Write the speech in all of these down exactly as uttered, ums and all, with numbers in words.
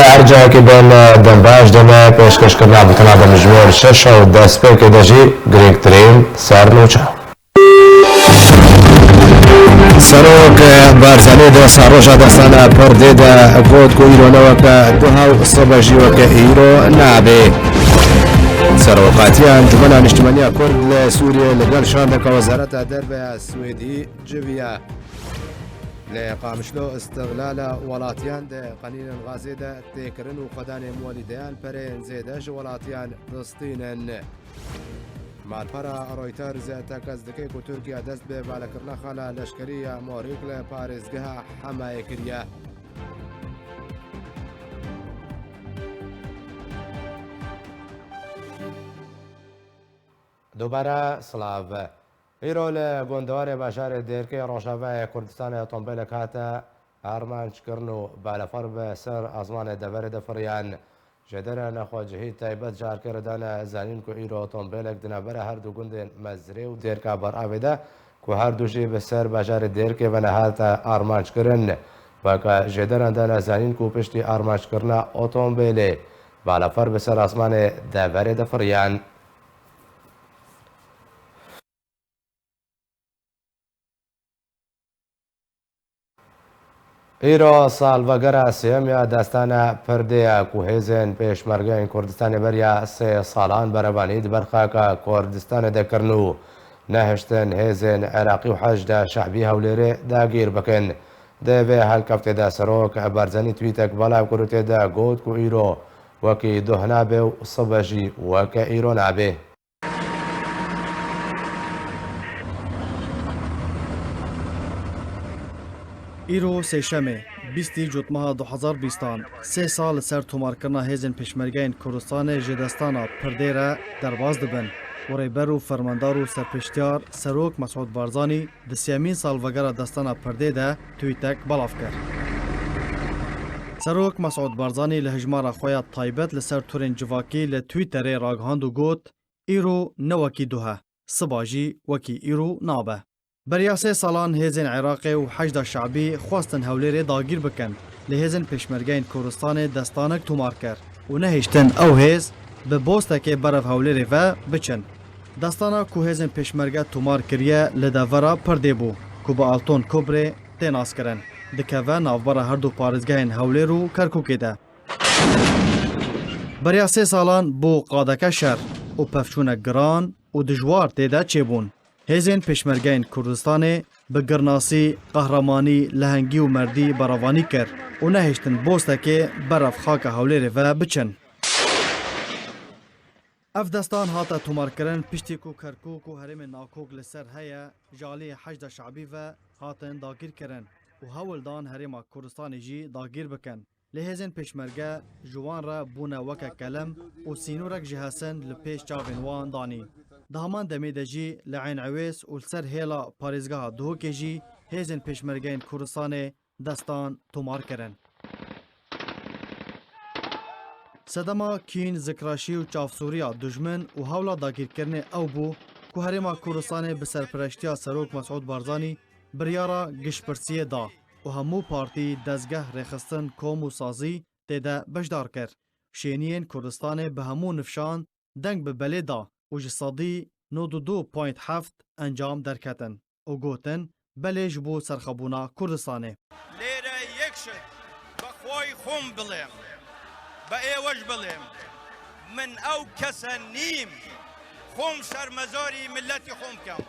Her cayekî bin, dembaş dene pêşkêşkirina bultena di mijmêr şeş û destpêkê de jî girîngtirîn sernûçe. Serok Barzanî di saroja destana pirdê de got ku îro ne weke duha û sibe jî weke îro nabe. Serokatiya Encûmena Niştimaniya Kurd li Sûriyê li gel şandeka Wezareta Derve ya Swêdî civiya. Li Qamişlo Îstiqlala Welatiyan di qenînin Gazê de têkirin û xwedanên welîdeyan pereyên zêde ji welatiyan distînin. Malpera Reuters tekez dike ku Tirkiye dest bi valekirina xala leşkerî ya Morîk li parêzgeha Hemayê kiriye. Dubare silav. Îro li gundewarê bajarê Dêrkê Rojavayê Kurdistanê otomobilek hate armanc kirin û balefir bi ser azmanê deverê de firiyan. Jêderên xwecihî taybet ji Arkerê dane zanîn ku îro otomobilek di navbera her du gundên Mezrê û Dêrka Baravê de ku her du jî bi ser bajarê Dêrkê ve ne hate armanc kirin. Weke jêderan dane zanîn ku piştî armanckirina otomobilê balefir bi ser asmanê deverê de firiyan. Îro salvegera sêyem ya destana pirdê ye ku hêzên Pêşmergeyên Kurdistanê beriya sê salan berevanî di berxaka Kurdistanê de kirin û nehiştin hêzên Iraqî û Heşda Şe'bî Hewlêrê dagîr bikin. Di vê helkeftê de Serok Barzanî twîtek belav kir û tê de got ku îro wekî duh nabe û sibe jî weke îro nabe. Îro sêşemê, bîstî Cotmeha du hezar bîstan, sê sal li ser tomarkirina hêzên Pêşmergeyên Kurdistanê ji destana pirdê re derbas dibin û rêber û fermandar û serpêştiyar Serok Mesûd Barzanî di sêyemîn salvegera destana pirdê de twîtek belav kir. Serok Mesûd Barzanî li hejmara xwe ya taybet li ser torên civakî li Twitterê ragihand û got, Îro ne wekî duh e, siba jî wekî îro nabe. Beriya sê salan hêzên Iraqê û Heşda Şe'bî xwestin Hewlêrê dagîr bikin, lê hêzên Pêşmergeyên Kurdistanê destanek tomar kir û nehiştin ew hêz bi bostekê berev Hewlêrê ve biçin. Destana ku hêzên Pêşmerge tomar kiriye li devera pirdê bû, ku bi Alton Kobrê tê naskirin, dikeve navbera her du parêzgehên Hewlêr û Kerkûkê de. Beriya sê salan bû qadeke şer û pevçûnek giran û dijwar tê de çêbûn. Hêzên Pêşmergeyên Kurdistanê bi girnasî, qehremanî, lehengî û merdî berevanî kir û nehiştin bostekê berev xaka Hewlêrê ve biçin. Ev destan hate tomarkirin piştî ku Kerkûk û herêmên nakok li ser heye ji aliyê Heşda Şe'bî ve hatin dagîrkirin û hewl dan Herêma Kurdistanê jî dagîr bikin. Lê hêzên Pêşmerge ji wan re bûne weke kelem û sînorek ji hesin li pêş çavên wan danî. Di heman demê de jî li Eyn Ewês û li ser hêla parêzgeha Duhokê jî hêzên Pêşmergeyên Kurdistanê destan tomar kirin. Sedema kîn, zikraşî û çavsûriya dijmin û hewla dagîrkirinê ew bû ku Herêma Kurdistanê bi serpereştiya Serok Mesûd Barzanî biryara gişpirsiyê da û hemû partî, dezgeh, rêxistin, kom û sazî tê de beşdar kir. Şêniyên Kurdistanê bi hemû nifşan deng bi belê da û ji sedî nod û du point heft encam derketin û gotin, belê ji bo serxwebûna Kurdistanê. Lêre yek şit, bi xwayî xwe bêlim, bi êwe jî bêlim, min ew kese nîm, xwe şermezarî miletî xwe bikim.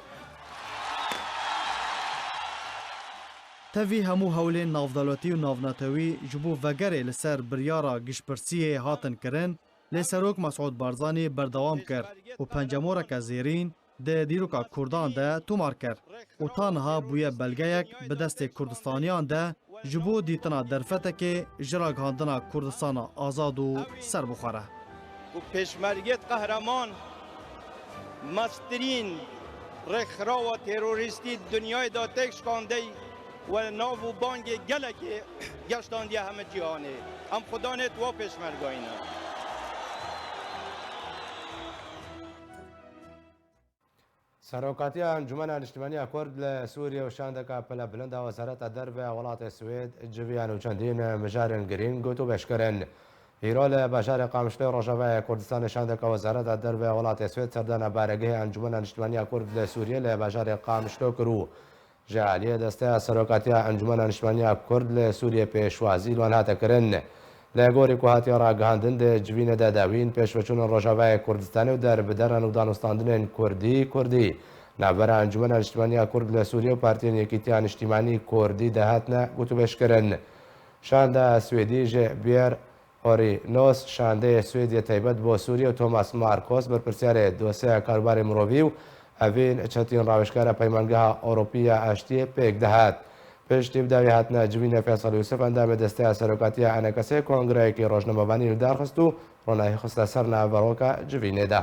Tevî hemû hewlên navdewletî û navnetewî ji bo vegerê li ser biryara gişpirsiyê hatin kirin, lê Serok Mesûd Barzanî berdewam kir û pencemoreke zêrîn di dîroka Kurdan de tomar kir û ta niha bûye belgeyek bi destê Kurdistaniyan de ji bo dîtina derfetekê ji ragihandina Kurdistana azad û serbixwe re. Ku pêşmergêt qehreman, mestirîn rêkxirawa terorîstî dinyayê de têk şikandey we nav û bangê gelekê geştandiye heme cîhanê. Em xudanê tu wa pêşmergayî ne. Serokatiya Encûmena Niştimanî ya Kurd li Sûriyê û şandeka pilebilind a Wezareta Derve ya welatê Swêd civiyan û çendîn mijarên girîng gotûbêj kirin. Îro li bajarê Qamişloyê Rojavayê Kurdistanê şandeka Wezareta Derve ya welatê Swêd serdana baregehê Encûmena Niştimanî ya Kurd li Sûriyê li bajarê Qamişlo kir û ji aliyê Desteya Serokatiya Encûmena Niştimanî ya Kurd li Sûriyê pêşwazî li wan hate kirin. Li gorî ku hatiye ragihandin, di civînê de dawîn pêşveçûnên Rojavayê Kurdistanê û derbideran û danûstandinên Kurdî, Kurdî, navbera Encûmena Niştimanî ya Kurd li Sûriyê û Partiyên Yekîtiya Niştimanî Kurdî de hatine gotûbêjkirin. Şanda Swêdî ji Biyer Orinos, şandeyê Swêdiyê taybet bo Sûriyê, û Thomas Markos, berpirsyarê dosyeya karûbarê mirovî û Evîn Çetîn, rawêjkara Peymangeha Ewropî ya Aştiyê, pêk dihat. Piştî bi dawî hatina civînê, Feysel Yûsif, endamê Desteya Serokatiya ENKSê, kongreyekî rojnamevanî li dar xist û ronahî xiste ser naveroka civînê de.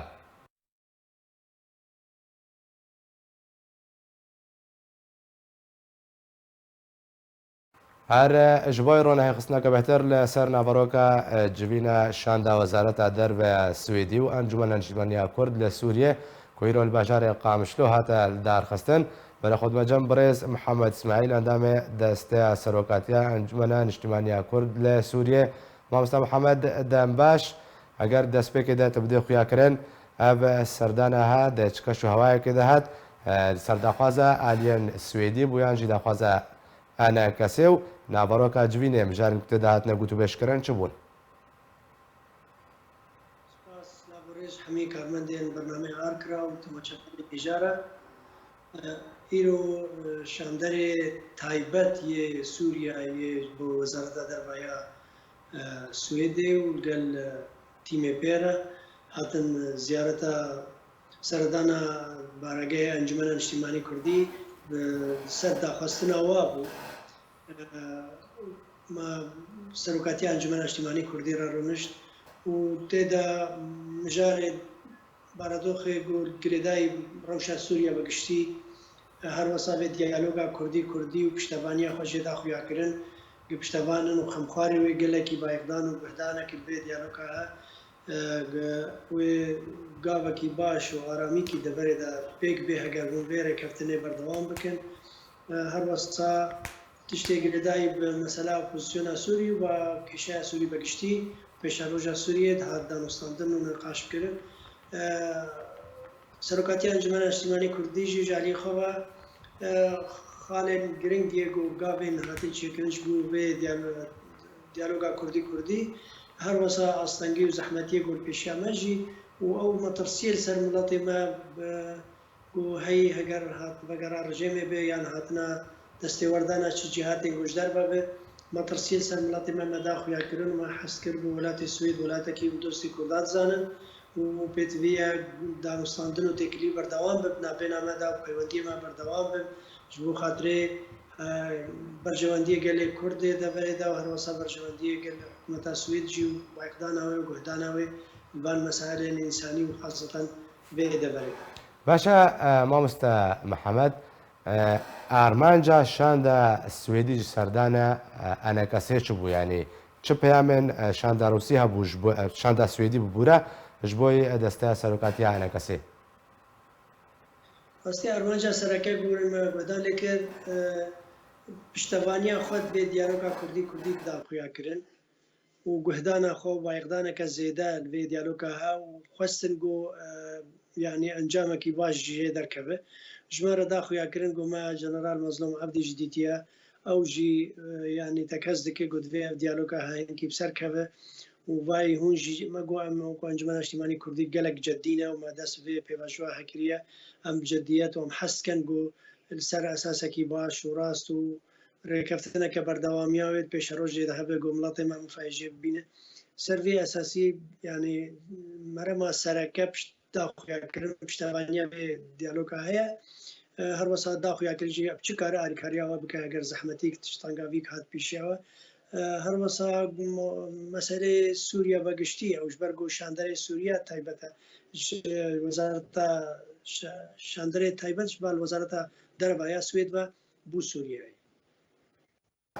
Her, e, ji bo ronahîxistineke bêhtir li ser naveroka, e, civîna şanda Wezareta Derve ya Swêdî û Encûmena Niştimanî ya Kurd li Sûriyê, ku îro li bajarê Qamişlo hate lidarxistin, berê xwe dime cem birêz Mihemed Îsmaîl, endamê Desteya Serokatiya Encûmena Niştimanî ya Kurd li Sûriyê. Mamosta Mihemed, dem baş. Eger destpêkê de tu bidê xuyakirin, ev serdana ha di çi keş û hewayekê de hat, e, ser daxwaza aliyên Swêdî bû yan jî daxwaza ENKSê û naveroka civînê, mijarên ku tê de hatine gotûbêjkirin çi bûn? Spas, lav û rêz hemî karmendên bernameyê Arkra û temaşevanên hêja re. E, îro, e, şanderê taybet yê Sûriyeyê bo Wezareta Derve ya, e, Swêdê û gel, e, tîmê pê re hatin ziyareta seredana baregehê Encûmena Niştimanî Kurdî bi ser daxwestina wa bû. Me Serokatiya Encûmena Niştimanî Kurdî re rûnişt û tê de mijarê baradoxê ku girêdayî rewşa Sûriye bi giştî, her wesa vê diyaloga Kurdî-Kurdî û piştevaniya xwe jê da xuyakirin, ku piştevan in û xemxwarê wê gelekî bayixdan û guhdanekî li vê diyaloga he, e, wê gavekî baş û aramîkî deverê de pêk bê, heger hûn vê rêkeftinê berdewam bikin. E, her wesa tiştê girêdayî bi mesela opozisyona Sûrî û bi kêşeya Sûrî bi giştî, pêşeroja Sûriyê dihat danûstandin û niqaş bikirin. E, Serokatiya Encûmena Niştimanî Kurdî jî ji aliyê xwe ve, e, xalên giring yê ku gavên hatin çêkirin ji bo vê diyal-, diyaloga Kurdî-Kurdî, her wesa astengî û zehmetiyê ku li pêşiya me jî û ew metirsiyê li ser miletê me bi, ku heyî heger hat vegera rejêmê be yan hatina destêwerdana çi cîhatên ku ji derve be, metirsiyê li ser miletê me, me da xuyakirin û me hez kir ku welatê Swêd welatekî bi dostî Kurdan dizanin û pêtivî ye danûstandin û têkilî berdewam be, bi navbêna me de peywendiyê me berdewam be, ji bo xatirê, e, berjewendiyê gelê Kurd ê deverê de û her wesa berjewendiyê gel hikûmeta Swêd jî û bayixdana wê û guhdana wê li van mesailên însanî û xaseten vê deverê de. Baş e, e, mamoste Mihemed, e, armanca şanda Swêdî ji serdana, e, ENKSê çi bû? Yanî çi peyamên, e, şanda Rûsî hebû ji bo, e, şanda Swêdî bibûre ji bo, e, desteya serokatiya ENKSê? Rastî armanca sereke ku me guhdan lê kir, e, piştevaniya xwe di vê diyaloga Kurdî-Kurdî de da xuyakirin û guhdana xwe û bayixdaneke zêde li vê diyaloga he û xwestin ku, e, yanî encamekî baş jê derkeve. Ji me re da xuyakirin ku me General Mazlûm Evdî jî dîtiye. Ew jî, e, yanî tekez dike ku divê ev diyaloga he hinkî bi ser keve û vayî hûn jî, me got em wekî Encûmena Niştimanî Kurdî gelek ceddî ne û me dest bi vê pêvajoya he kiriye. Em bi ceddiyet û em hez dikin ku li ser esasekî baş û rast û rêkeftineke berdewamiya wê di pêşerojê de hebe ku miletê me mifayê jê bibîne. Ser vê esasî, yanî merema sereke pişt daxuyakirin, piştevaniya vê diyaloga heye. E, her wesa daxuyakirin jî çi kare alîkariya we bike, eger zehmetîk, tiştangavîk hat pêşiya we. E, her wesa mo-, meselê Sûriye ve giştî ye û ji ber ku şanderê Sûriye taybet e, ji wezareta şa-, şanderê taybet ji ber wezareta derve ya Swêd ve bû Sûriyeyê.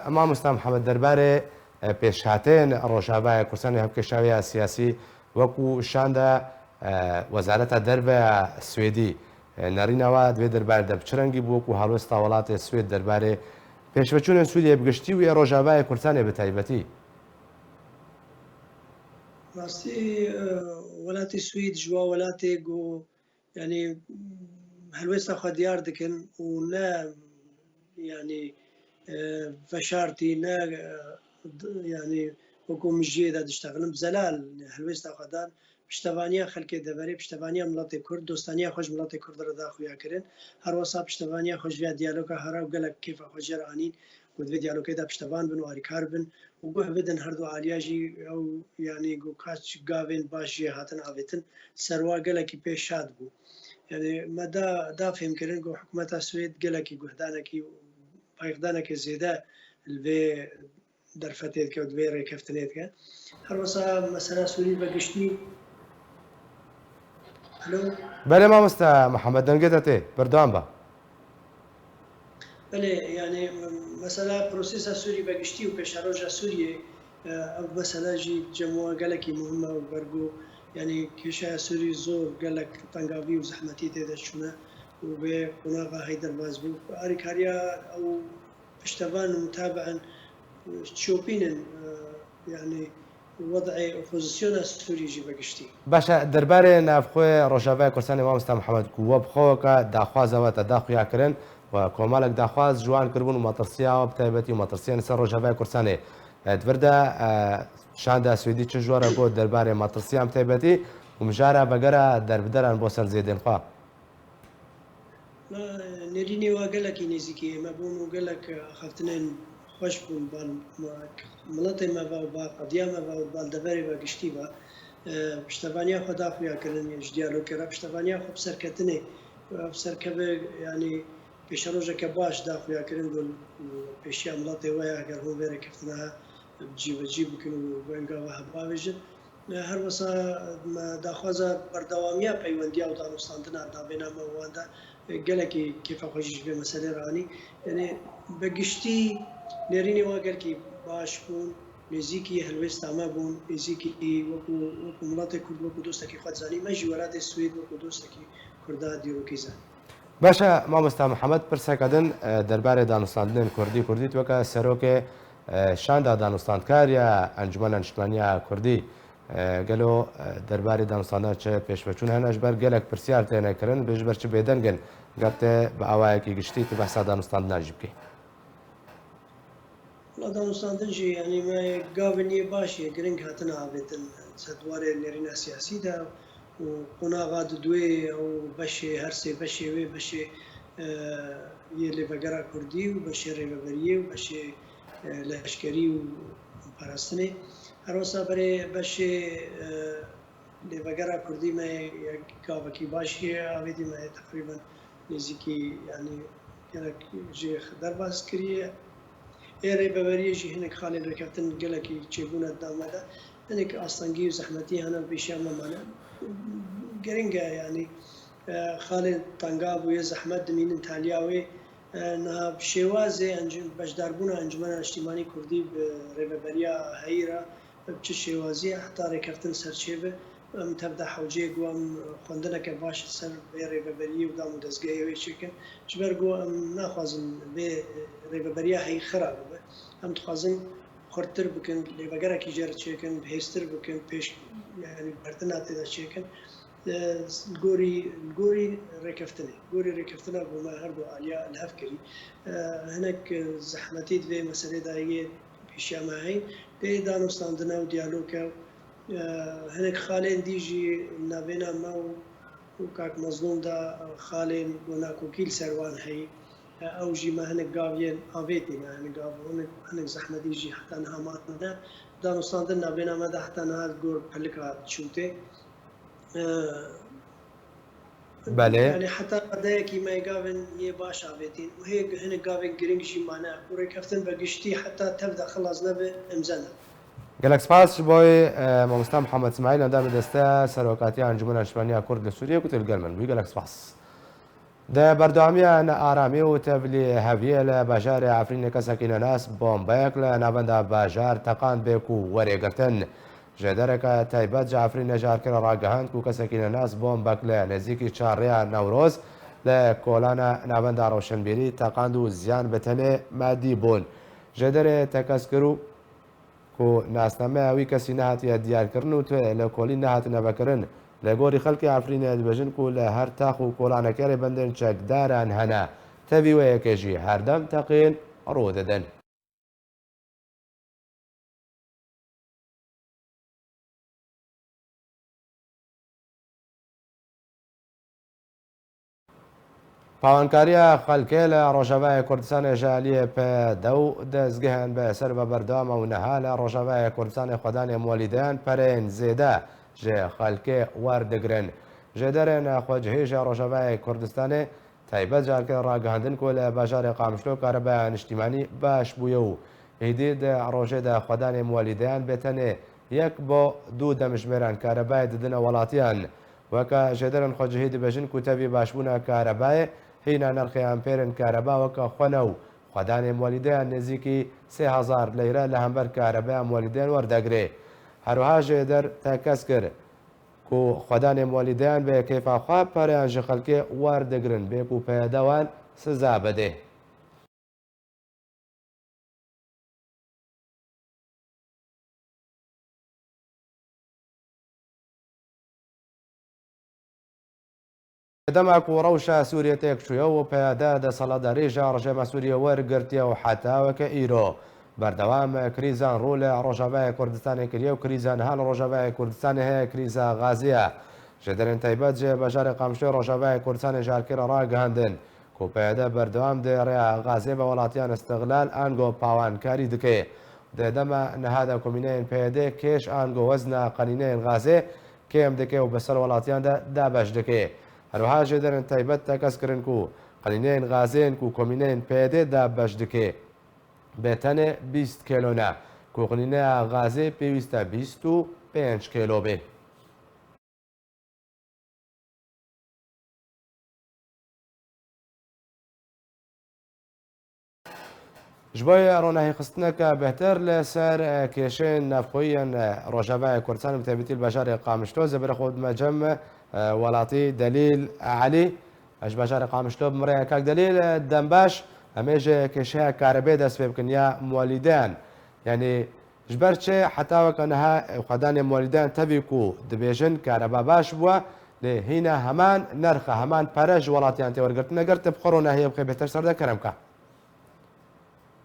Mamosta Mihemed, derbarê, e, pêşhateyên Rojavayê Kurdistanê hevkêşaviya siyasî wekû şanda, e, Wezareta Derve ya Swêdî, Nerîna we di vê derbarê de bi çi rengî bû ku helwesta welatê Swêd derbarê pêşveçûnên Sûriyê bi giştî û yê Rojavayê Kurdistanê bi taybetî? Rastî, e, welatê Swêd ji wa welatê ku, yanî, helwesta xwe diyar dikin û ne, yanî, e, veşartî, ne, e, d-, yanî, wekû mijiyê de diştexilin, bi zelal helwesta xwe dan, piştevaniya xelkê deverê, piştevaniya miletê Kurd, dostaniya xwe ji miletê Kurd re da xuya kirin. Her wesa piştevaniya xwe ji vê diyaloga hera û gelek kêfa xwe jê re anîn ku di vê diyalogê de piştevan bin û alîkar bin û guh bidin her du aliya jî ew, yanî ku kaç gavên baş jê hatin avêtin, ser wa gelekî pê şad bû. Yanî me da, da fêhmkirin ku hikûmeta Swêd gelekî guhdanekî, payixdanekê zêde li vê derfetê dike û di vê rêkeftinê dike. Her wisa mesela Sûrî ve giştî. Alo? Belê mamoste Mihemed, dengê te tê. Berdewam be. Belê, yanî, mesela prosesa Sûrî ve giştî û pêşeroja Sûriyê, e, ev mesela jî cem wa gelekî muhim e û bergo, yanî kêşeya Sûrî zor gelek tengavî û zehmetî tê de çûne û vê qonaxa hey derbas bû. Alîkariya ew piştevan û mutabi'in, e, çopînin, e, yanî wed'ê opozisyona Sûrî jî ve giştî. Baş e, derbarê navxwe Rojavaya Kurdistanê mamosta Mihemed ku we bi xwe weke daxwaza we te da xuya kirin û komalek daxwaz ji wan kiribûn û metirsiya we bi taybetî û metirsiyên li ser Rojavaya Kurdistanê, e, di vir de, e, şanda Swêdî çi ji we re got derbarê metirsiyan bi taybetî û mijara vegera derbideran bo ser zêdên xwe? Me nêrînê wa gelekî nêzîkî ye. Me bûn û gelek axaftinên xweş bûn bal miletê me ve û bal qediya me ve û bal deverê ve giştî ve. E, piştevaniya xwe da xuya kirin ji diyalogê re. Piştevaniya xwe bi serketinê, bi serkeve, yanî pêşerojeke baş da xuya kirin ku pêşiya miletê we ye, eger hûn vê rêkeftina cîbecî bikin û venga we hebavêjin. Her wisa me daxwaza berdewamiya peywendiya û danûstandina navbêna me û wan de gelekî kêfa xwe jî ji vê meselê re anî. Yanî bi giştî nêrînê wa gelkî baş bûn, nêzîkî helwêsta me bûn, nêzîkî wekû, wekû miletê Kurd, wekû dostekî xwe dizanî. Me jî welatê Swêd wekû dostekî Kurda dîrokî zanî. Baş e, mamosta Mihemed, pirseke din, e, derbarê danûstandinên Kurdî, Kurdî tu weke serokê, e, şanda danûstandkar ya Encûmena Niştimaniya Kurdî, e, gelo, e, derbarê danûstandina çi pêşveçûn hene, ji ber gelek pirsyar têne kirin, bê ji ber çi bêdeng in, ger te bi awayekî giştî tu behsa danûstandina jî bikî? Wela danûstandin jî, yanî me gavên yê baş yê giring hatine avêtin ser di warê nêrîna siyasî de û qonaxa di duê ew beşê, her sê beşê wê beşê, e, yê lêvegera Kurdî û beşê rêveberiyê û beşê, e, leşkerî û parastinê. Her wisa berê beşê, e, lêvegera Kurdî me yek gavekî baş yê avêtî, me yê teqrîben nêzîkî, yanî gelek jê derbas kiriye. Ê rêveberiyê jî hinek xalên rêkeftin gelekî çêbûne di nav me de. Hinek astengî û zehmetî hene û pêşiya me mane. Giring e, yanî, e, xalên tengav û yê zehmet dimînin taliya wê. E, niha şêwazê encû-, beşdarbûna Encûmena Niştîmanî Kurdî bi rêveberiya heyî re bi çi şêwazî ye, heta rêkeftin ser çêbe, em tev de hewceyê ku em xwendineke baş li ser vê rêveberiyê û dam û dezgehê wê çêkin. Ji ber ku em naxwazin vê rêveberiya heyî xira bibe. Em dixwazin xurttir bikin, lêvegerekî jê re çêkin, bihêztir bikin, pêş, yanî bertina tê de çêkin. E, li gorî, li gorî rêkeftinê, gorî rêkeftina ku me her du aliya li hev kirî. E, hinek, e, zehmetî di vê meselê de yê pêşiya me heyî. Pê danûstandine û diyalog e. E, hinek xalên dî jî navêna me û, û kak Mezlûm de, e, xalên ku nakokî li ser wan heyî. E, ew jî me hinek gav yên avêtî ne, hinek gav, hinek, hinek zehmetî jî heta niha mane. Danûstandin navêna me de heta niha li gor pilika çûtê. E, Belê. Yanî heta qedeyekî me gavên yê baş avêtîn û hê hinek gavên giring jî mane û rêkeftin be giştî heta tev de xilas nebe, imze nebe. Gelek spas ji bo wê, e, mamosta Mihemed Îsmaîl, endamê deste Serokatiya Encûmena Niştimaniya Kurd li Sûriyê ku tu li gel min bûyî. Gelek spas. Di berdewamiya nearamî û tevlîheviyê li bajarê Efrînê kesekî nenas bombeyek li navenda bajar teqand bê ku werê girtin. Ji dereke taybet ji Efrînê ji Erkirê ragihand ku kesekî nenas bombek li nêzîkî çarrêya Newroz Li kolana Navenda Roşenbîrî teqand û ziyan bi tenê madî bûn. Jêderê tekez kir û ku nasnameya wî kesî nehatiye diyarkirin û tu li kolî nehatine vekirin. Li gorî xelkê Efrînê dibêjin ku li her tax û kolanekê rêbendên çekdaran hene. Tevî wê yekê jî herdem teqên rû didin. Pawankariya xelkê li Rojavayê Kurdistanê ji aliyê P D û dezgehên bi ser ve berdewam e û niha li Rojavayê Kurdistanê xwedanê molîdeyan perên zêde ji xelkê werdigrin. Jêderên xwecihî ji Rojavayê Kurdistanê taybet ji alkê ragihandin ku li bajarê Qamişlo karebeya niştîmanî baş bûye û êdî di rojê de xwedanê molîdeyan bê tenê yek bo du demjimêran karebayê didine welatiyan. Weke jêderên xwecihî dibêjin ku tevî başbûna karebayê hîna nirxê ampêrên kareba weke xwe ne û xwedanê molîdeyan nêzîkî sê hezar leyre li hember karebeya molîdeyan werdegirê. Herwiha jêder tekez kir ku xwedanê molîdeyan bi keyfa xwe pereyan ji xelkê werdigirin bê ku P Y D wan siza bidê. Dema ku rewşa Sûriyê têk çûye û P Y D desthilatdarî ji rejîma Sûriyê wergirtiye û heta weke îro berdewam krîzan rû li Rojavayê Kurdistanê kiriye û krîza niha li Rojavayê Kurdistanê heye, krîza Gazê ye. Jêderên taybet ji bajarê Qamişloyê Rojavayê Kurdistanê ji alkê re ragihandin ku P Y D berdewam di rêya Gazê ve welatiyan îstixlal ango pawankarî dike. Di dema niha de komîneyên P Y D kêş ango wezna qenîneyên Gazê kêm dike û bi ser welatiyan de dabeş dike. Herwiha jêderên taybet tekez kirin ku qenîneyên Gazê yên ku komîneyên P Y D dabeş dike bi tenê bîst kêlo ne, ku qenîneya Gazê pêwîst e bîst û pênc kêlo be. Ji bo ronahîxistineke bêhtir li ser, e, kêşeyên navxweyî yên, e, Rojavayê Kurdistanê bi taybetî li bajarê Qamişlo, zêbirê xwe dime cem, e, welatî Delîl Elî. Ez ji bajarê Qamişlo bi min re ye. Kak Delîl, e, dembaş, em ê ji kêşeya karebê dest pê bikin ya molîdeyan. Yanî, Ji ber çi heta weke niha xwedanê molîdeyan tevî ku dibêjin kareba baş bûye, lê hîna heman nerx e, heman pere ji welatiyan tê wergirtin. Eger tu bi xwe ronahiyê bixê bêhtir ser de kerem ke.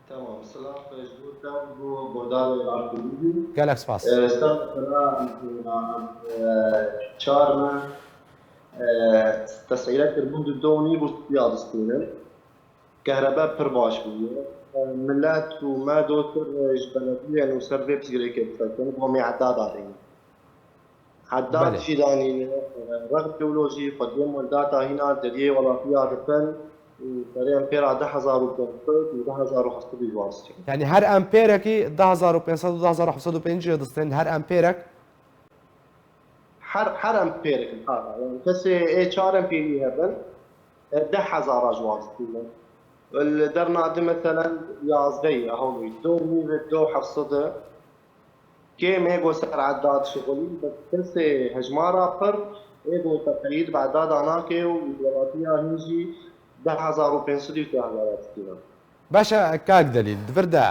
Tamam, silav ji bo te û bo guhdarê Artûrî. Gelek spas. Ee, silav, silav, ee, çar me, ee, tesîre kirbûn di do nîv û siya distînin. Kehrebe pir baş bûye. Milet û me dotir ji belediyên û ser vê pirsgirêkê dixekin, bo mîedada deyne. Heddad Belê. Jî danîne, rex biyolojî, xwediyê maldata hîna deriyê welatiya dixin û serê em pêra deh hezar û pênc sed û deh hezar û heft sed û Yanî her empêrekî deh hezar û pênc sed û deh hezar û heft sed û pêncî distên, her empêrek Her, her empêrek, ha, yani kesê ê çar empêrî hebin, e, deh hezar ji wan stîne. Li derna di, meselen, yazdeh ye, hewlî, do nîve, do heft sed e. Kêm ê go ser edda dişixulî, bes kesê hejmara pir, ê go teqeyîd bi edda danake û welatiya hîn jî deh hezar û pênc sed û sê hezar stîne. Baş e, kak Delîl, di vir de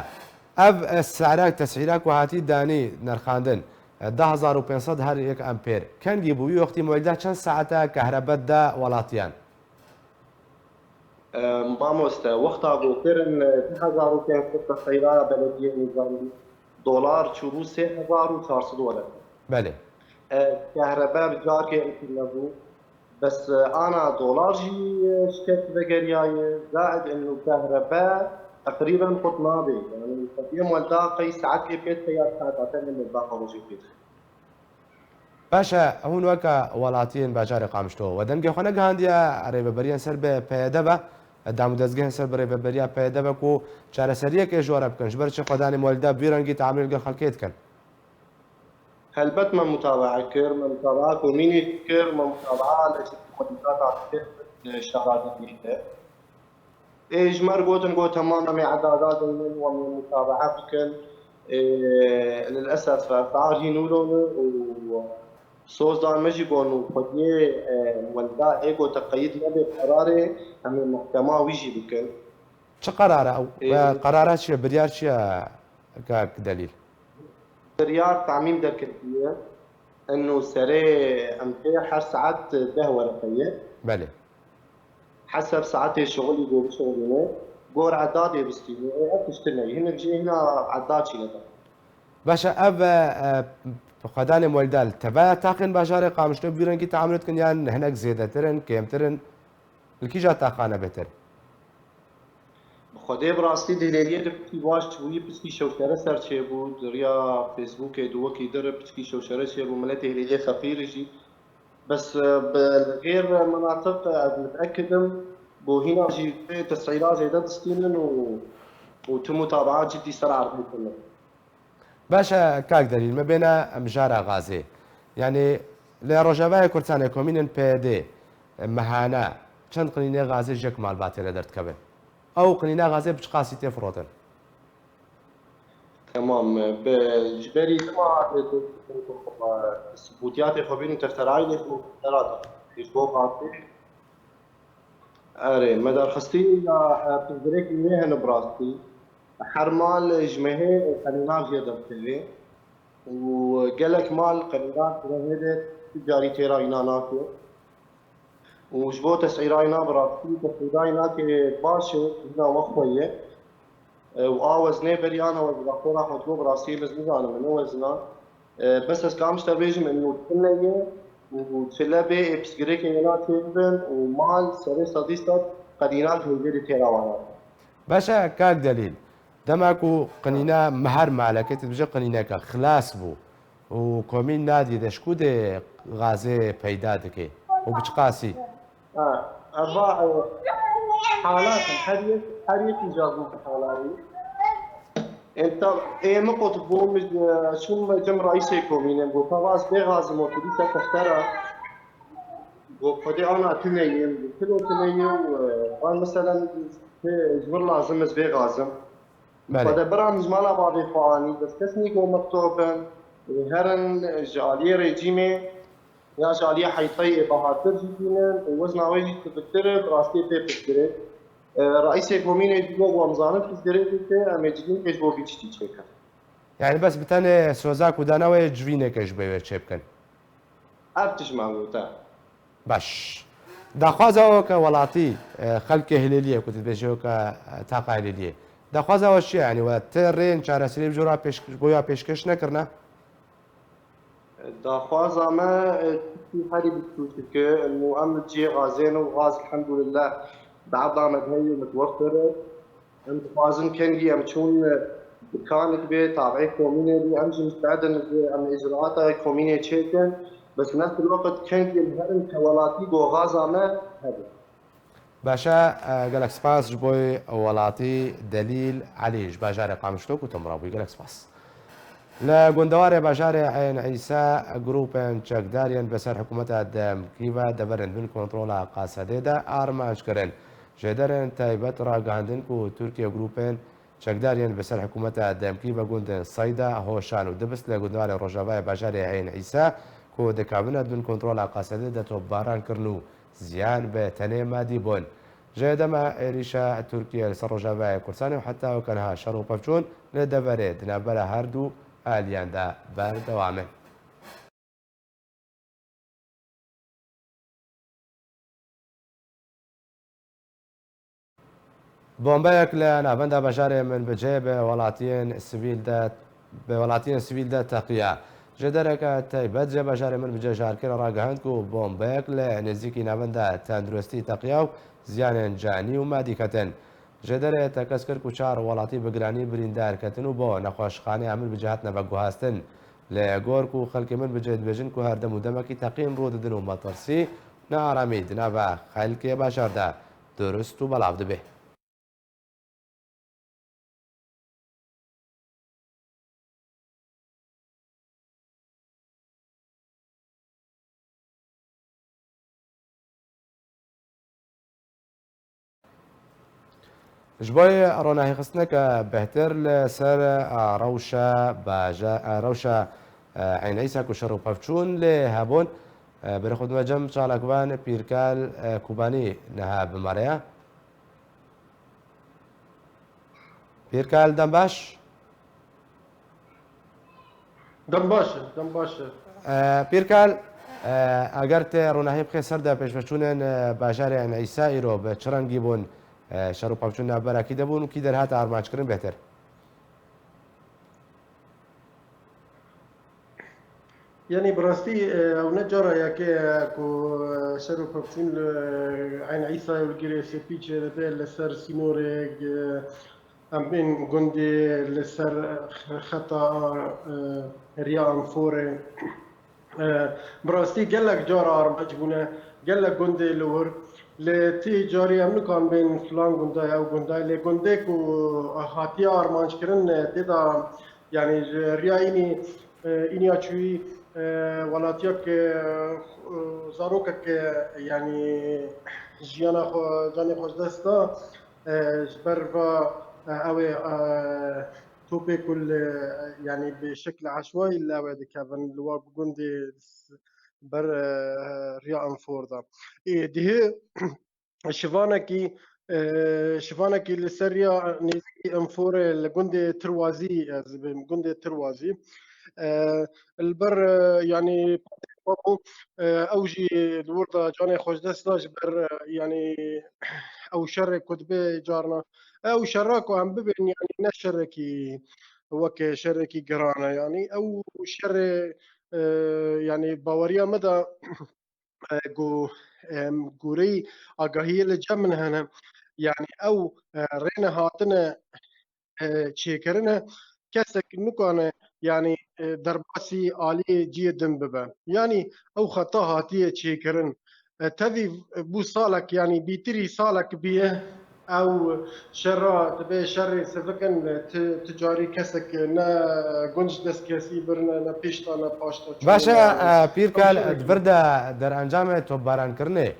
ev, e, sera, tesîra ku hatî danî nerxandin, e, deh hezar û pênc sed her yek empêr. Kengî bû, wî wextî molîda çend saeta kehrebe da welatiyan? E, mamoste, wexta ku kirin, e, deh hezar û pênc sed te seyra belediyê nîzamî, dolar çûbû sê hezar û çar sed welatiyan. Belê. E, kehrebe bi carkê êkî nebû. Bes, e, ana dolar jî, e, şikest vegeriyaye, zaid inu kehrebe teqrîben qut nabe. Yanî, qediyê molda qey saetkê pê dixe ya saet ate ne molda xwe rojê pê dixe. Baş e, hûn weke welatiyên bajarê Qamişlo we dengê xwe negihandiye rêveberiyên ser bi P Y D ve, dam û dezgehên ser bi rêveberiya P Y D ve ku çareseriyekê ji we re bikin, ji ber çi xwedanê molîda bi vî rengî teamulê li gel xelkê dikin? Helbet me mutabaa kir, me mutabaa komînê kir, me mutabaa li şirketa kir, şara dînî kir. Ê ji me re gotin, got, hema em ê edada deynin, em ê mutabaa bikin. Ê, lilesef, esar hîn wilo ne û Soz dan me jî got û xwediyê, e, welda ê gote qeyîd nebe qerarê, em ê mehkema wî jî bikin. Çi qerar e ew? Ê, Ve qerara çi ye? Biryar çi ye, kak Delîl? Biryar tamîm derketiye. Eno serê em pê her saet deh wereqe ye. Belê. Heseb saetê şixulî bê bişixulîne. Gor edadê bistîne. Ê, ev tişt tune ye. Hinek jî hîna edad çîne de. Baş e, ev, e, e, xwedanê welda li teveya taqên bajarê Qamişlo bi vî rengî teamul dikin yan hinek zêdetir in, kêmtir in? Li kîja taxan e bêtir? Bi Xwedê bi rastî di Hêlêliyê de piçkî baş bûyî, piçkî şewşere ser çêbû, di riya Facebookê di wekî dir piçkî şewşere çêbû, miletê Hêlêliyê feqîr jî. Bes, e, bi li xêr menatiq, e, ez miteekid im, bo hîna jî vê tesîra zêde distînin û, û tim û tabiat cidî ser erdê tune. Baş e, kak Delîl, me bêne mijara gazê. Yanî li Rojavayê Kurdistanê komînên P Y D mehane çend qinînê gazê ji yek malbatê re derdikevin? Ew qinîna gazê bi çiqasî tê firotin? Temam. Bi, ji berî dima, e, e, e, sibûtiyatê xwe bînin tefterayînê xwe tefterate. Ji bo gazê. Erê, me derxistî ya, e, pirsgirêkî nê hene bi rastî. Her mal ji mehê qenîna jê derdikeve û gelek mal qenîna mehê de tu carî têra îna nake. Û ji bo tesîra îna bi rastî, tesîra îna ke baş e, îna wexwe ye. E, û a weznê berî ana wezna xora xwe digo bi rastî ez nizanim ne wezna. E, bes ez kam ji te bêjim, eno tune ye û çile bê ê pirsgirêkê wena çêbibin û mal serê sedî sed qedîna ji hêzê de têra wana. Baş e, kak Delîl, dema ku qinîna meher maleke, tu dibêje qinîneke xilas bû û komîn nadî de ji ku dê gazê peyda dike û bi çiqasî? Ha, eva, e, halat in. Her yek, her yek îcaz bû bi halarî. Enta, ê min qut bû, min, e, çûm cem reîsê komînê, got, "Tavaz bê gazim o, tu dî te teftera." Got, "Xwedê ana tune yê." Min got, "Kilo tune yê?" Û, e, an meselen, ji vir lazim ez bê gazim. Belê. Xwede bira min ji mala bavê xwe anî, bes kes nî got me top in. Ê, herin ji aliyê rejîmê ya ji aliyê heytayê bahartir jî tînin û wezna wê jî siviktir e, bi rastî tê pirsgirêk. E, reîsê komînê jî got, "Wa em zanin pirsgirêk dike, em ê civîn pêş bo vî tiştî çêkin." Yani bes bi tenê soza ku dana wê civîneke ji bo wê çêbikin? Ev tişt me gote. Baş. Daxwaza we ke welatî, e, xelkê Hilêliyê, ku dibêje we ke, e, taqa Hilêliyê. Daxwaza we çi ye? Yanî we ti rên çareserî ji we re pêş-, ji bo ya pêşkêş nekirine? Daxwaza me, e, tiştî herî biçûçik e, û em li cihê gazê ne û gaz, elhamdulillah, bi erda me de heye û mitwefir e. Em dixwazin kengî em çûn dikanek bê, tabiê komînê bê, em jî mustedin em îcraata komînê çêkin. Bes nefs el weqt kengî em herin ke welatî goxaza me hebe. Baş e, e, gelek spas ji bo welatî Delîl Elî ji bajarê Qamişlo ku tu min re bûyî. Gelek spas. Li gundewarê bajarê Eyn Îsa grûpên çekdar yên bi ser hikûmeta demkî ve deverên bin kontrola Qasedê de armanc kirin. Jêderên taybet ragihandin ku Tirkiye grûpên çekdar yên bi ser hikûmeta demkî ve gundên Seyda, Hoşan û Dibis li gundewarê rojavayê bajarê Eyn Îsa ku dikevine bin kontrola Qasedê de topbaran kirin û ziyan bi tenê madî bûn. Ji dema êrîşa Tirkiye li ser Rojavayê Kurdistanê û heta weke niha şer û pevçûn li deverê di navbera her du aliyan de berdewam in. Bombeyek li navenda bajarê Minbicê bi welatiyên sivîl de, bi welatiyên sivîl de teqiya. Ji dereke taybet ji bajarê Minbicê ji aliyê re ragihand ku bombeyek li nêzîkî navenda tenduristî teqiya û ziyanên canî û madî ketin. Ji derê tekez kir ku çar welatî bi giranî birîndar ketin û bo nexweşxaneya Minbicê hatine veguhastin. Li gor ku xelkê Minbicê dibêjin ku her dem û demekî teqîn rû didin û metirsî, nearamî di nava xelkê bajar de durust û belav dibe. Ji bo ronahîxistineke bêhtir li ser, a, rewşa baja-, a, rewşa e, Eyn Îsa ku şer û pevçûn lê hebûn. E, berê xwe dime cem çalakvan Pîrkal, e, Kubanî niha bi me re ye. Pîrkal, dem baş. Dem baş e, dem baş e. E, Pîrkal, e, eger te ronahî bixê ser de pêşveçûnên, e, bajarê Eyn Îsa îro bi çi rengî bûn, e, şer û pevçûn navbera kî de bûn û kî derhate armanckirin bêhtir? Yanî bi rastî, e, ew ne cara yekê ye ku, e, şer û pevçûn li, e, Eyn Îsayê û li Girê Sepî çêdibe li ser sînorê, e, em bên gundê li ser xeta, e, Riya Enforê. E, bi rastî gelek cara armanc bûne, gelek gundê li wir. Lê ti carî em nikan bên filan gundayê, ew gundayê. Lê gundê ku hatiye armanckirin, e, tê de, yanî ji riya înî, e, îniya çûyî, e, welatiyek, e, zarokek, e, yanî jiyana xwe, canê xwe ji dest da, e, ji ber va, e, ew ê, e, topê ku li, yanî bi şekli eşwayî li ew ê dikevin, li wa gundê ber, e, riya Enfor de. Ê, dihê şivanekî, e, şivanekî li ser riya nêzîkî Enforê li gundê Tirwazî, ez dibêm gundê Tirwazî. E, li ber, e, yanî, e, ew jî li wir de canê xwe ji dest da ji ber, e, yanî, ew şerê ku dibe carna. Ew şera ku em bibên, yanî ne şerekî weke şerekî giran e. Yanî ew şerê, e, yanî baweriya me de, e, ku, em, goreyî agahiyê li cem min hene. Yanî ew, e, rêne hatine, e, çêkirine, kesek nikane, yanî, e, derbasî aliyê cihê din bibe. Yanî ew xeta hatiye çêkirin. E, tevî bû salek, yanî bîtirî salek biye, ew şera dibe şerê sivikin, ti, ti carî kesek ne gunc dest kesî birine, ne pêşta, ne paşta çû. Baş e, ne e, Pîrkal, ew şerê di vir de derencamê tobarankirinê,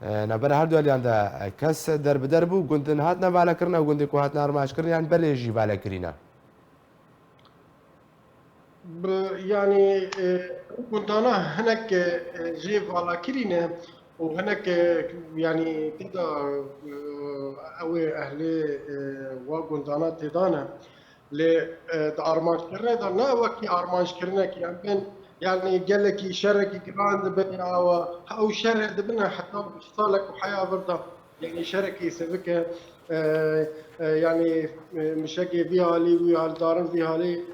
e, navbera her du aliyan de, e, kes derbider bû, gundin hatine valekirin, ew gundê ku hatine armanckirin, yan belê jî valekirîne? Bi, yanî, e, gundana hinek, e, jê valakirî ne û hinek, e, yanî tê de, e, ew ê ehlê, e, wa gundana tê de ne. Lê, e, di armanckirinê de ne wekî armanckirinek, yanî bên, yanî gelekî şerekî giran dibe ya wa, ew şerê dibine heta salek û heya vir de. Yanî şerekî sivik e, e, e, yanî, e, mişekê vî halî, wî halî, darin vî halî,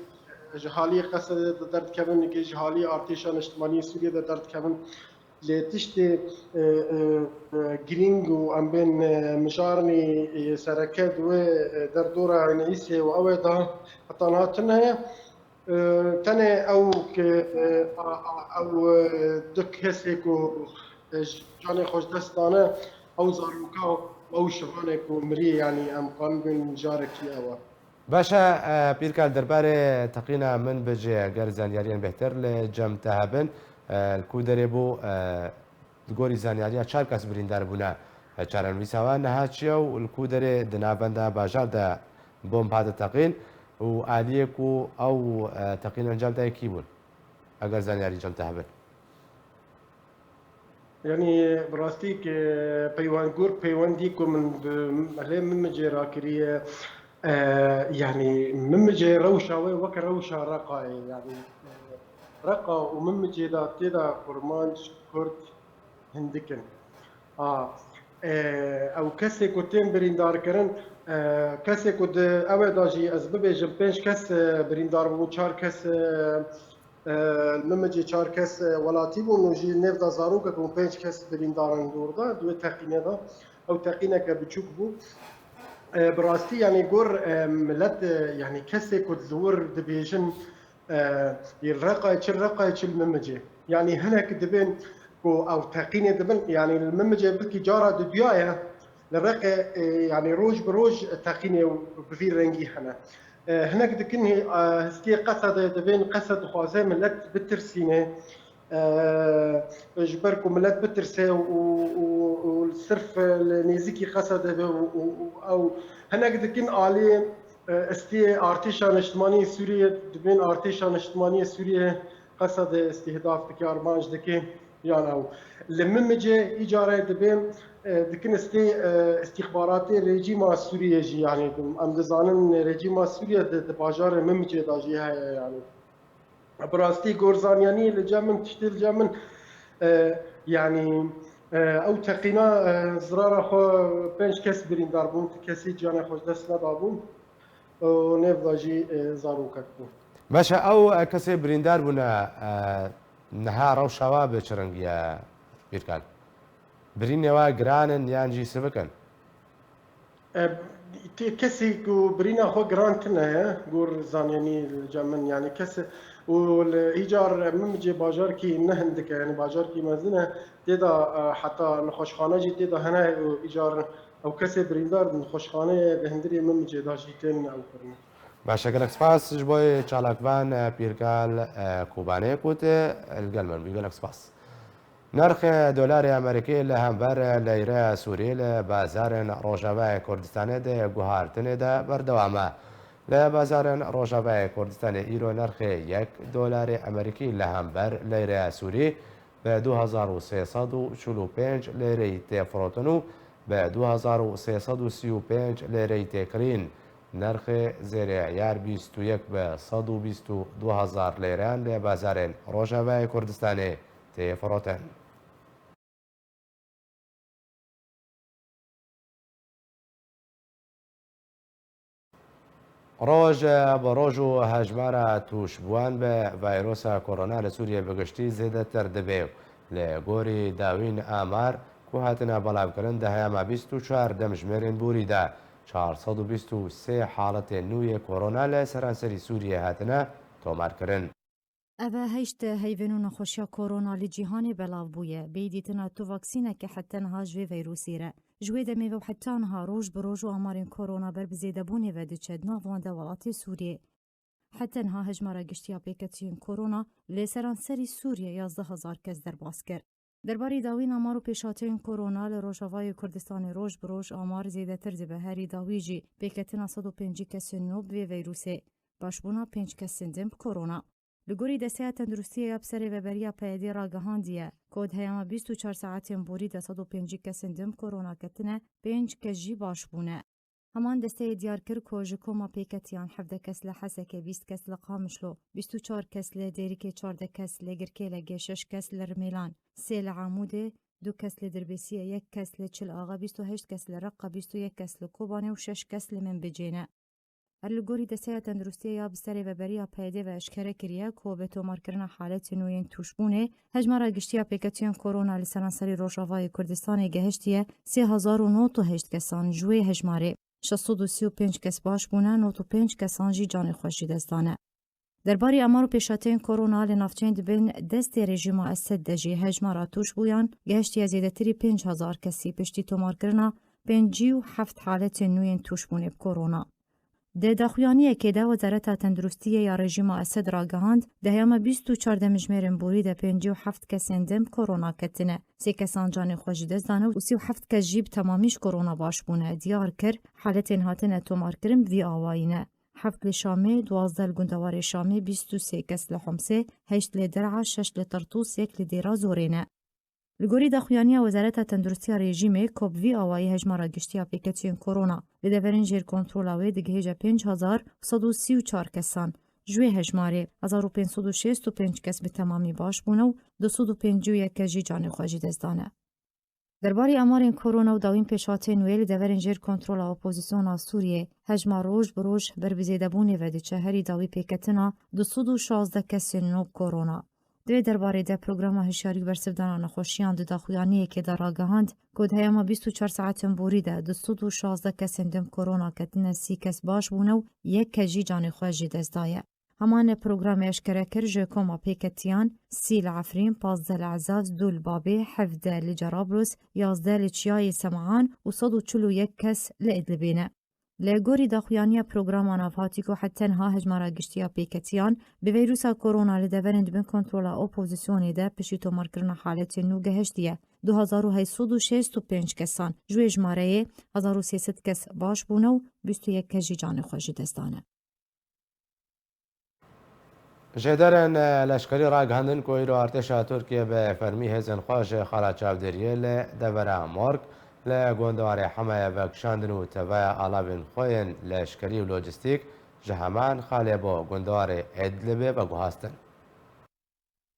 e, ji halî Qesedê de derdikevin, nikê ji halî artêşa niştimanî Sûriyê de derdikevin. Lê tiştê, e, e, e, girîng û em bên, e, mijarnî, e, sereke di wê, e, derdora Eyn Îsê û ew ê de heta niha tune ye. E, tenê ew ke, e, a, a, ew, e, du kesê ku, e, ji canê xwe ji dest dane, ew zaroka, ew şivanê ku mirî, yanî em kanibin carekî ew e. Baş e, e, Pîrkal, derbarê teqîna Minbicê, eger zanyariyên bêhtir li cem te hebin, e, li ku derê bû, e, Li gorî zanyariya çar kes birîndar bûne. Çarenivîsa wan niha çi ye û li ku derê di navenda bajar de bomb hate teqîn û aliyê ku ew, e, teqîn encam daye kî bûn? Eger zanyarî cem te hebin. Yanî bi rastî ki peywend-, gor peywendî ku min bi ehlê Minbicê rakiriye, e, yanî Minbicê rewşa wê weke rewşa Reqayê, yanî, e, Reqa û Minbicê de tê de Kurmanc, Kurd, hindik in. A, e, ew kesê ku tên birîndarkirin, e, kesê ku di ew ê de jî ez bibêjim pênc kes, e, birîndar bûn, çar kes, e, e, li Minbicê çar kes, e, welatî bûn û jî nêv de zarokek bûn, pênc kes birîndar in li wir de, di wê teqînê de. Ew teqîneke biçûk bû. E, bi rastî, yanî gor, e, milet, e, yanî kesê ku li wir dibêjin, e, li Reqayê çi, li Reqayê çi li Minbicê. Yanî hinek dibên ku ew teqînê dibin, yanî li Minbicê belkî cara diduya ye, li Reqê, e, yanî roj bi roj teqînê bi vî rengî hene. E, hinek dikin, e, hestiyê Qesedê dibên, Qesed dixwaze milet bitirsîne. E, ji ber ku milet bitirse û, û, û sirf li nêzîkî Qesedê be û, û, û ew hinek dikin alî, e, istiyê artêşa niştimanî Sûriyê, dibên artêşa niştimanî Sûriyê, Qesed îstihdaf dike, armanc dike, yan ew. Li Mimicê îcarê dibê, e, dikin stê, e, îstîxbaratê rejîma Sûriyê jî, yanî em dizanin rejîma Sûriyê di, di bajarê Mimicê de jî heye, yanî. Bi rastî gor zanyaniyê li cem min, tiştê li cem min, e, yanî, e, ew teqîna, e, zirara xwe pênc kes birîndar bûn, ti kesî canê xwe ji dest nedabûn û nêv de jî, e, zarokek bû. Baş e, ew, e, kesê birîndar bûne, e, niha rewşa we bi çi rengî ye, Pîrkal? Birînê we giran in yan jî sivik in? E, ti-, kesî ku birîna xwe giran tune ye, gor zanyanî li cem min, yanî kes û li îcar Mimicê bajarkî ne hindik e, yanî bajarkî mezin e, tê de, e, heta nexweşxane jî tê de hene û îcar ew kesê birîndar di nexweşxaneyê di hundirê Mimicê de jî tên ew kirin. Baş e, gelek spas ji bo çalakvan, e, Pîrkal, e, Kobanê ku tu li gel min bû. Gelek spas. Nirxê dolarê Amerîkî li hember leyre Sûrî li bazarên Rojavayê Kurdistanê di guhartinê de berdewam e. Li bazarên Rojavayê Kurdistanê îro nirxê yek dolarê Amerîkî li hember leyre Sûrî bi du hezar û sê sed û çil û pênc lêreyî tê firotin û bi du hezar û sê sed û sî û pênc lêreyî tê kirîn. Nirxê zêrê eyar bîst û yek bi sed û bîst û du hezar lêreyan li bazarên Rojavayê Kurdistanê tê firotin. Roj bi roj û hejmara tûşbûwan bi vîrusa korona li Sûriyê bi giştî zêdetir dibe û li gorî dawîn amar ku hatine belavkirin di heyama bîst û çar demjimêrên borî de çar sed û bîst û sê haletên nû yê korona li seranserî Sûriyê hatine tomarkirin. Ev e heşt heyvên û nexweşiya korona li cîhanê belav bûye. Bêyî dîtina tu vaksîneke heta niha ji vê vîrusê re. Ji wê demê ve heta niha roj bi roj û amarên korona ber bi zêdebûnê ve diçe di nav wan de welatê Sûriyê. Heta niha hejmara giştî ya pêketiyên korona li seranserî Sûriyê yazdeh hezar kes derbas kir. Derbarê dawîn amar û pêşhateyên korona li Rojavayê Kurdistanê roj bi roj amar zêdetir dibe, herî dawî jî pêketina sed û pêncî kesên nû bi vê vîrusê, başbûna pênc kesên din bi korona. Li gorî Desteya Tenduristiyê ya bi serê veberiya P Y D'ê ragihandiye, ku di heyama bîst û çar saetên borî de sed û pêncî kesên din bi korona ketine, pênc kes jî baş bûne. Heman desteyê diyar kir ku ji koma pêketiyan hevdeh kes li Hesekê, bîst kes li Qamişlo, bîst û çar kes li Dêrikê, çardeh kes li Girkêlegê, şeş kes li Rimêlan, sê li Amûdê, du kes li Dirbêsiyê, yek kes li Çil Axa, bîst û heşt kes li Reqa, bîst û yek kes li Kobanê û şeş kes li Minbicê ne. Her li gorî Desteya Tenduristiyê ya bi serê veberiya P Y D'ê ve eşkere kiriye ku bi tomarkirina haletên nû yên tûşbûnê, hejmara giştî ya pêketiyên korona li seranserî Rojavayê Kurdistanê gehiştiye sê hezar û nod û heşt kesan, ji wê hejmarê şeş sed û sî û pênc kes baş bûne, nod û pênc kesan jî canê xwe ji dest dane. Derbarê amar û pêşhateyên korona li navçeyên di bin destê rejîma Esed de jî hejmara tûşbûyan gehiştiye zêdetirî pênc hezar kesî piştî tomarkirina pêncî û heft haletên nû yên tûşbûnê bi korona. Di daxuyaniyekê de Wezareta Tenduristiyê ya rejîma Esed ragihand, di heyama bîst û çar demjimêrên borî de pêncî û heft kesên din bi korona ketine. Sê kesan canê xwe ji dest dane û sî û heft kes jî bi temamî ji korona baş bûne. Diyar kir, haletên hatine tomarkirin bi vî awayî ne. Heft li Şamê, duwazdeh li gundewarê Şamê, bîst û sê kes li Homsê, heşt li Der'a, şeş li Tirtûs, yek li Dêra Zorê ne. Li gorî daxuyaniya Wezareta Tenduristiya rejîmê, ku bi vî awayî hejmara giştî ya pêketiyên korona li deverên jêr kontrola wê digihêje pênc hezar sed û sî û çar kesan, ji wê hejmarê hezar û pênc sed û şêst û pênc kes bi temamî baş bûne û du sed û pêncî û yek kes jî canê xwe ji dest dane. Derbarê amarên korona û dawîn pêşhatên wê li deverên jêr kontrola opozisyona Sûriyê, hejmar roj bi roj ber bi zêdebûnê ve diçe, herî dawî pêketina du sed û şazdeh kesên nû bi korona. Di vê derbarê de Programa Hişyarî û Bersivdana Nexweşiyan di daxuyaniyekê de ragihand ku di heyama bîst û çar saetên borî de du sed û şazdeh kesên din bi korona ketine, sî kes baş bûne û yek kes jî canê xwe ji dest daye. Heman programê eşkere kir, ji koma pêketiyan sî li Efrîn, pazdeh li Ezaz, du li Babê, hevdeh li Cerablus, yazdeh li Çiyayê Semahan û sed û çil û yek kes li Idlibê ne. Li gorî daxuyaniya programa navhatî ku heta niha hejmara giştî ya pêketiyan bi vîrusa korona li deverên di bin kontrola opozisyonê de piştî tomarkirina haletên nû gehiştiye du hezar û heyt sed û şêst û pênc kesan, ji wê jimareyê hezar û sê sed kes baş bûne û bîst û yek kes jî canê xwe ji dest dane. Jêderên leşkerî ragihandin ku îro artêşa Tirkiyê bi fermî hêzên xwe ji xala çavdêriyê li devera Morg li gundewarê Hemayê vekişandin û tevaya alavên xwe yên leşkerî û lojîstîk ji heman xalê bo gundewarê Idlibê veguhastin.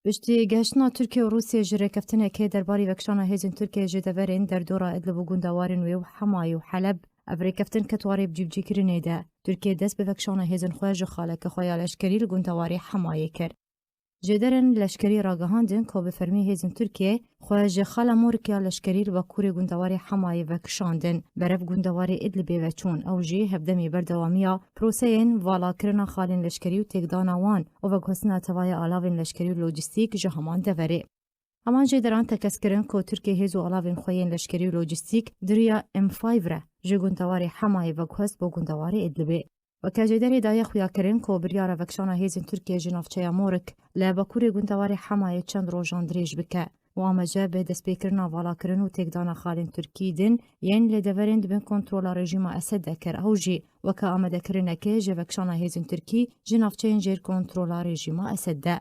Piştî gehiştina Tirkiye û Rûsiyê ji rêkeftinekê derbarî vekişana hêzên Tirkiye ji deverên derdora Idlib û gundewarên wê û Hemayê û Heleb, ev rêkeftin ket warê bi cîbicîkirinê de. Tirkiye dest bi vekişana hêzên xwe ji xaleke xwe ya leşkerî li gundewarê Hemayê kir. Jêderên leşkerî ragihandin ku bi fermî hêzên Tirkiye xwe ji xala Morik ya leşkerî li bakurê gundewarê Hemayê vekişandin, berev gundewarê Idlibê veçûn. Ew jî hevdemî berdewamiya proseyên valakirina xalên leşkerî û têkdana wan û veguhestina tevaya alavên leşkerî û lojîstîk ji heman deverê. Heman jêderan tekez kirin ku Tirkiye hêz û alavên xwe yên leşkerî û lojîstîk di riya M five re ji gundewarê Hemayê veguhest bo gundewarê Idlibê. Weke jêderê daye xuyakirin ku biryara vekişana hêzên Tirkiye ji navçeya Morik li bakurê gundewarê Hemayê çend rojan dirêj bike û amece bi destpêkirina valakirin û têkdana xalên Tirkî din yên li deverên di bin kontrola rejîma Esed de kir. Ew jî weke amadekirinekê ji vekişana hêzên Tirkî ji navçeyên jêr kontrola rejîma Esed de.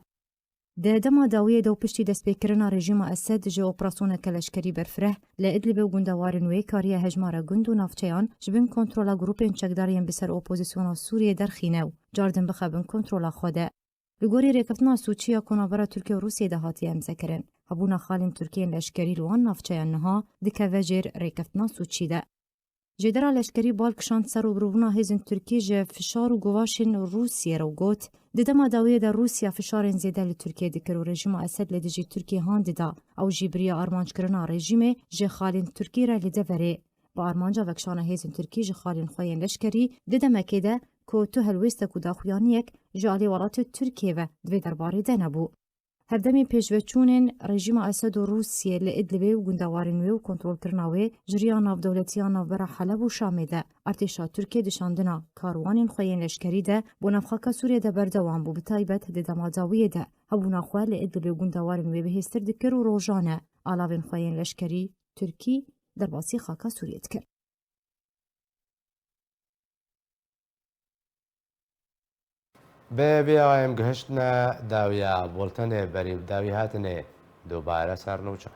Di dema dawiyê de û piştî destpêkirina rejîma Esed ji operasyoneke leşkerî berfireh, li Idlibê û gundewarên wê kariye hejmara gund û navçeyan ji bin kontrola grûpên çekdar yên bi ser opozîsyona Sûriyê derxîne û cardin bixe bin kontrola xwe de. Li gorî rêkeftina Sûçî ya ku navbera Tirkiye û Rûsiyê de hatiye îmzekirin, hebûna xalên Tirkiyên leşkerî li wan navçeyan niha dikeve jêr rêkeftina Sûçî de. Jêdera leşkerî bal kişand ser rûbirûbûna hêzên Tirkî ji fişar û guvaşên Rûsiyê re û got, di dema dawiyê de Rûsya fişarên zêde li Tirkiyê dikir û rejîma Esed li dijî Tirkiyê han dida. Ew jî bi riya armanckirina rejîmê ji xalên Tirkî re li deverê. Bi armanca vekişana hêzên Tirkî ji xalên xwe yên leşkerî di demekê de ku tu helwêstek û daxuyaniyek ji alî welatê Tirkiyê ve di vê derbarê de nebû. Hevdemî pêşveçûnên rejîma Esed û Rûsiyê li Idlibê û gundewarên wê û kontrolkirina wê ji riya navdewletî ya navbera Heleb û Şamê de, artêşa Tirkiyê di şandina karwanên xwe yên leşkerî de bo navxaka Sûriyê de berdewam bû, bi taybet di dema dawiyê de hebûna xwe li Idlibê û gundewarên wê bihêztir dikir û rojane alavên xwe yên leşkerî Tirkî derbasî xaka Sûriyê dikir. Bi vê awayê em gihiştine dawiya bultenê, berî bi dawî hatinê dubare ser nûçe.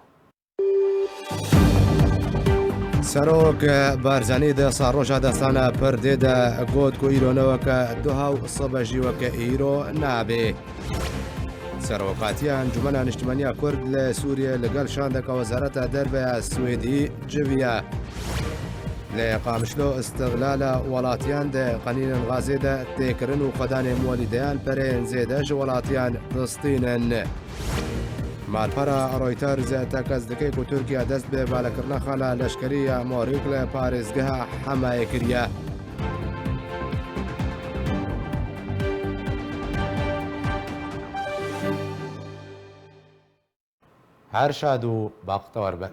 Serok Barzanî di sar roja destana pirdê de got ku îro ne weke duha û sibe jî weke îro nabe. Serokatiya Encûmena Niştimaniya Kurd li Sûriyê li gel şandeka Wezareta Derve ya Swêdî civiya. Li Qamişlo îstiqlala welatiyan di qenînên Gazê de têkirin û xwedanê molîdeyan pereyên zêde ji welatiyan distînin. Malpera Reuters tekez dike ku Tirkiye dest bi valekirina xala leşkerî ya Morîk li parêzgeha Hemayê kiriye. Her şad û baxtewar bin.